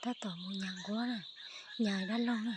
Tab tom mus nyas nquab na, nyas dab laug na.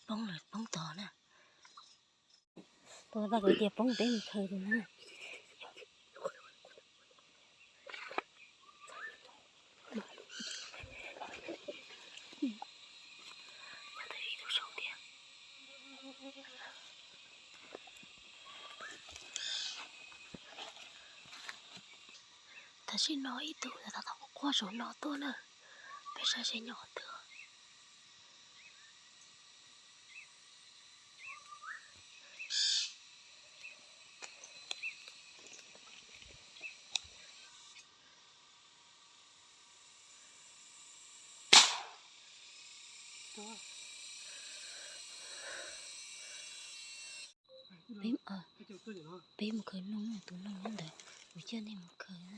Poob lawm, poob tod na. Tus tau kuv tias poob peb mus khaws tus na. Tam sim no ib tug tau quaj quaj saum no tuaj na, peb saib seb nyob qhov twg. Peb mus khaws noog, tus noog nyob ntawd, kuv coj nej mus khaws na.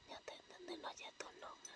Nyob ntawm no ces tus noog na.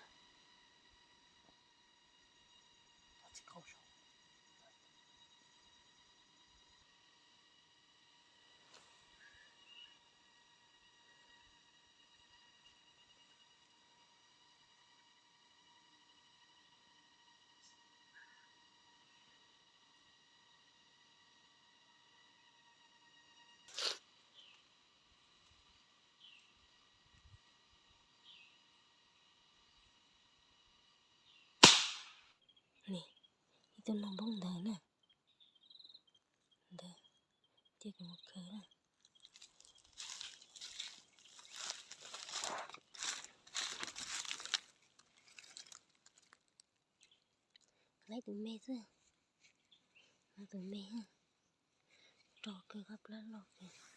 Ib tug noog npoob ntawd na. Ntawd, cia kuv mus khaws na. Laib tus me xwb, laib tus me, rau kawg, qab plab loj kawg.